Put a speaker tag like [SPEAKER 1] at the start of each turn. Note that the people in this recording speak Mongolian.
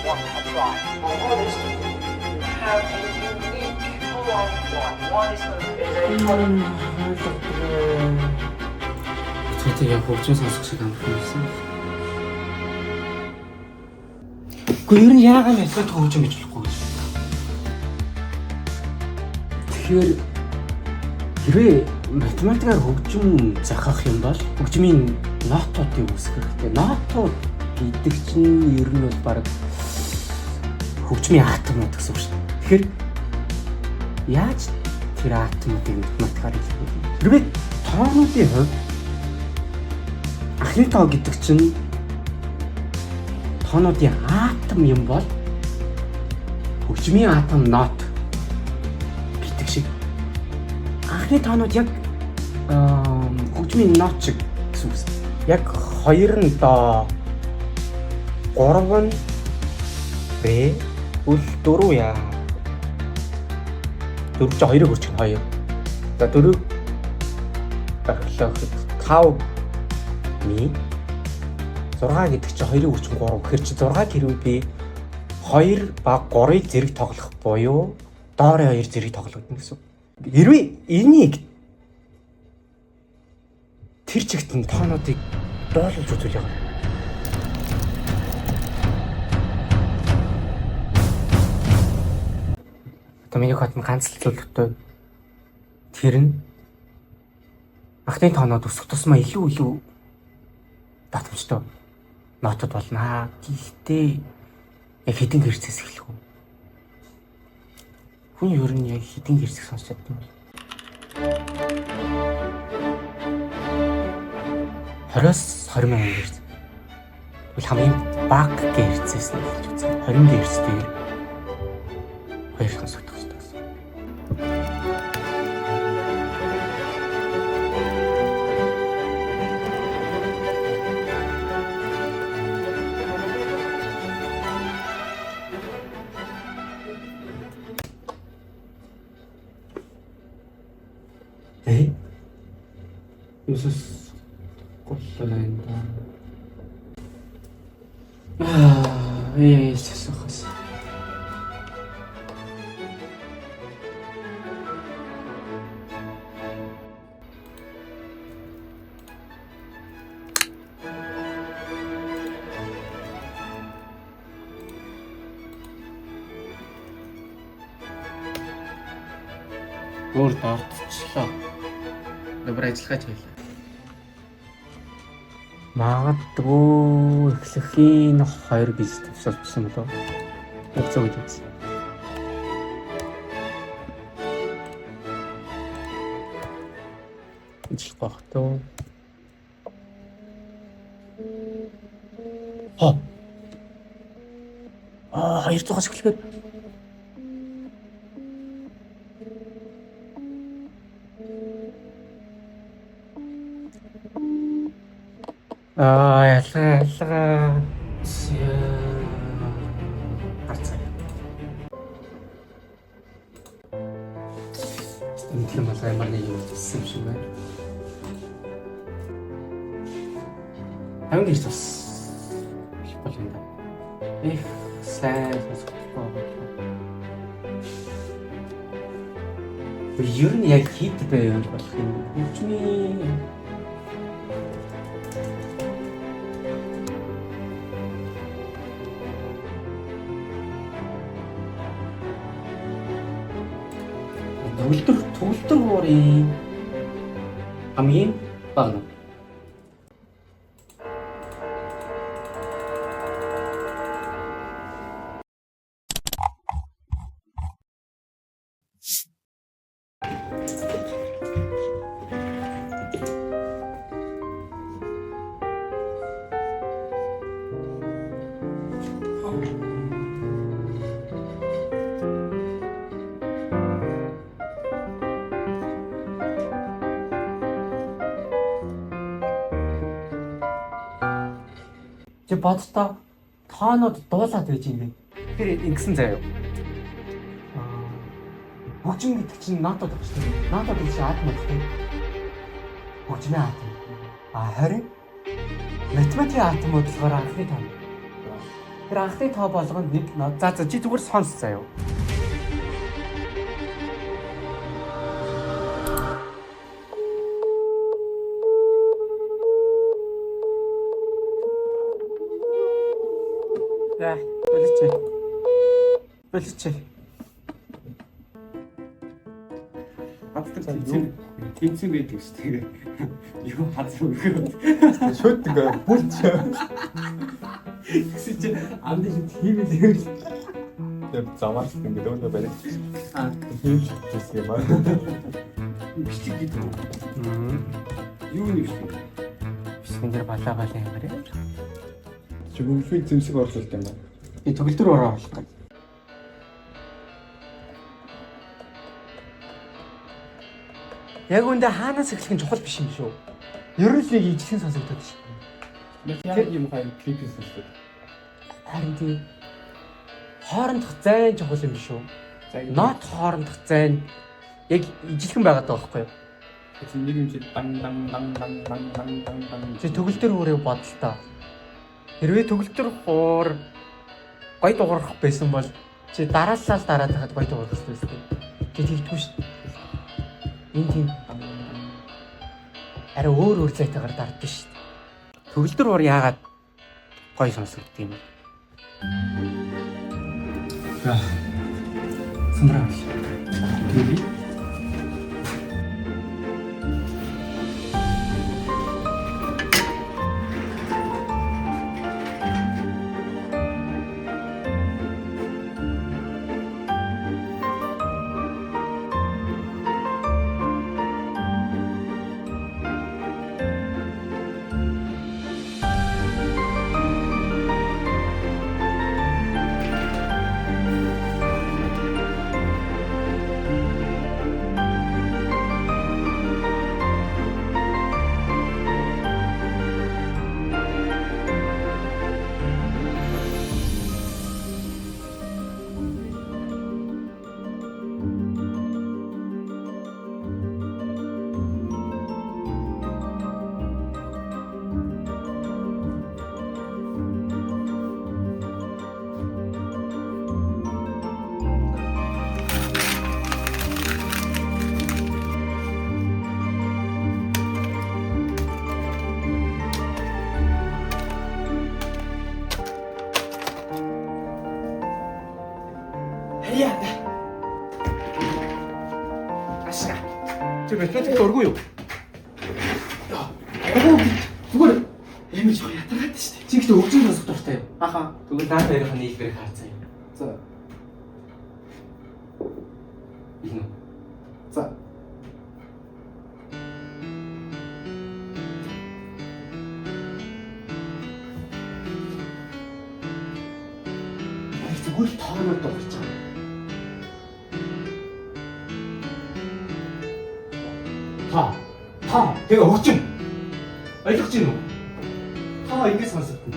[SPEAKER 1] want a try. For artists, you have a unique one one. One is a
[SPEAKER 2] Тэгтээ яг хөгжим сонсох шиг амархан байсан. Гэхдээ ер нь яагаад математик хөгжим гэж болохгүй гэж. Тэгэхээр хэрвээ математикаар хөгжим захах юм бол хөгжмийн нотуудыг үүсгэх хэрэгтэй. Нотууд гэдэг чинь ер нь бол баг хөгжмийн атомууд гэсэн үг шүү дээ. Тэгэхээр яаж тэр атомуудыг математикаар илэрхийлэх вэ? Хэрвээ тоонуудын хувьд анхны тоо гэдэг чинь тоонуудын атом юм бол хөгжмийн атом нот гэдэг шиг анхны тоонууд яг хөгжмийн нот шиг гэсэн үг. Яг 2 нь до, 3 нь ре, үл 4 яа. 4 чи 2-ыг үрчих нь 2. За 4-ийг дахлаа гэхэд 5 ми 6 гэдэг чи 2-ыг үрчих нь 3. Тэгэхээр чи 6 хэрвээ би 2 ба 3-ыг зэрэг тоглох буюу доорын 2 зэрэг тоглогдно гэсэн. Хэрвээ энийг тэр чигт нь тоонуудыг дуулуулж үзүүл яа. Одоо миний хот нь ганц л зөвлөгтэй. Тэр нь анхны тоонууд өсөх тусмаа илүү илүү татамжтай нотод болно. Гэхдээ яг хэдэн гэрцээс эхлэх үү? Хүн ер нь яг хэдэн гэрцэх сонсч чаддаг юм бол 20-оос 20 мянган гэрц. Тэгвэл хамгийн бага гэрцээс нь эхэлж үзсэн. 20 гэрцтэйгээр хоёр сонсогдох хэрэгтэй гэсэн. Э? Юусас голлоо энэ да. Аа, ээ, сасахас. Өөр дортчлоо. Добр ажиллагаач байлаа. Магадгүй эхлэхийн 2 гэж төвсөлдсөн болов. Яг зөв гэж үзсэн. Ажиллах байх тоо. Хо. Аа, 200-аас эхлэхээр аа, ялгаа, ялгаа. Гарцаа. Энэтгэн бол ямар нэг юм хэлсэн юм шиг байна. 50 гэрч бас их бол юм да. Их сайн сонсохгүй болов. Ер нь яг хэд байвал болох юм? Хөгжмийн төгөлдөр хуурын хамгийн бага нь. Чи боддоо тоонууд дуулаад байж юм бэ? Тэр ингэсэн заяа. Аа, хөгжим гэдэг чинь нотод багш тийм. Нотод гэдэг чинь атом баг тийм. Хөгжмийн атом. А харин математикийн атомууд болохоор анхны тоон. Тэр анхны тоо болгонд нэг нот. За за чи зүгээр сонс заяа. За, болчих. Болчих.
[SPEAKER 3] Хаздаг тэнцэн тэнцэн байдаг шүү дээ. Юу хазар өгөөд.
[SPEAKER 4] Шүт ингээ бүлч.
[SPEAKER 3] Тэгсэн чи амд шиг тийм л юм.
[SPEAKER 4] Тэр замаас ингээ дөндө барих.
[SPEAKER 3] Аа,
[SPEAKER 4] Хийвч гэсэн юм аа.
[SPEAKER 3] бичлэг гэдэг үү? Юу нэг бичлэг?
[SPEAKER 2] Бичлэгэн дээр балаа балаа юм арай.
[SPEAKER 4] Чи хөгжмийн зэмсэг орлуулт юм байна.
[SPEAKER 2] Би төгөлдөр ороо оруулах гэж. Яг үндэ хаанаас эхлэх нь чухал биш юм шүү. Ер нь л нэг ижлэгэн сонсогдоод шин.
[SPEAKER 3] Яг юм хаяа клип сонсдог.
[SPEAKER 2] Харин тий. Хоорондох зайн чухал юм шүү. Нот хоорондох зайн яг ижилхэн байгаад байгаа байхгүй юу?
[SPEAKER 3] Тэгсэн нэг юм чи дан дан дан дан дан дан дан дан.
[SPEAKER 2] Чи төгөлдөр хуурыг бодолтой. Хэрвээ төгөлдөр хуур гой дуурах байсан бол чи дараалал дараад хахад гой дуурах хэрэгтэй байсан. Чи тэгдэггүй шүү. Энэ тийм арай өөр өөр зайтайгаар дардсан шүү. Төгөлдөр хуур яагаад гой сонсогддог юм бэ? За. Сумраа.
[SPEAKER 3] Тийм.
[SPEAKER 1] Харьяа. Ашга.
[SPEAKER 2] Чи математикт дургүй юу?
[SPEAKER 1] Зүгээр ийм л жоохон ятаргаад шүү дээ.
[SPEAKER 2] Чи ихтэй хөгжим сонсох дуртай юу?
[SPEAKER 1] Аха.
[SPEAKER 2] Тэгвэл наад хоёрын нийлбэрийг харцаа юм.
[SPEAKER 1] За.
[SPEAKER 2] Илнэ.
[SPEAKER 1] За.
[SPEAKER 2] Зүгээр л тоонууд дуурч байгаа. Та. Та. Тэгээ хөгжим. Ойлгож байна уу? Та ингэж сонсогдно.